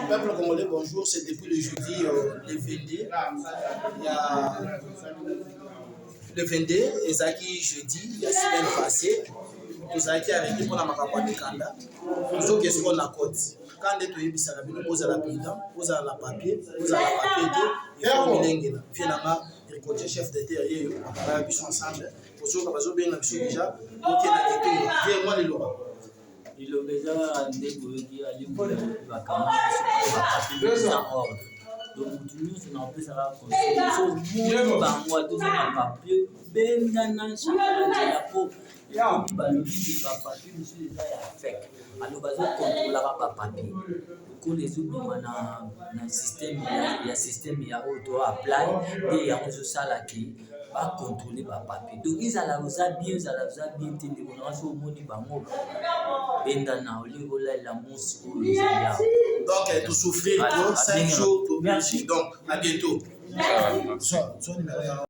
Peuple congolais, bonjour. C'est depuis le jeudi le 22. Il y a le 22, ezalaki jeudi ya semaine passée. Tozalaki arrêté mpona makambo ya mikanda. Tozoke sikoyo na cote. Ka nde toyebisaka bino, bozala prudent, bozala na papier, bozala na papier te, il faut milengela. Vie na nga, ricotier chef de terre yeyo, bakangaka biso ensemble. Ozoyoka bazobenga biso déjà, okenda kitunga. Vie mwa liloba. Liloba eza kaka nde boyoki alimbola bakanga biso sans ordre. Donc motu nyonso na opesaka conseil, so omoni bango ata oza na papier, bendana chakala nzela, po ekomi balobi ke bapapier mosusu eza ya fake. Alo bazokontrolaka bapapier lokola ezobima na système ya système ya oyo to apply nde yango ezosala ke bacontrôle bapapier. Donc ezala oza bien, ezala oza bien te, ndeko nanga, so omoni bango, bendana, olingi olalela mosi oyo ezali awa. Donc, tu souffrir trop, 5 jours, tu. Merci. Donc, à bientôt. Soit, soit numéro.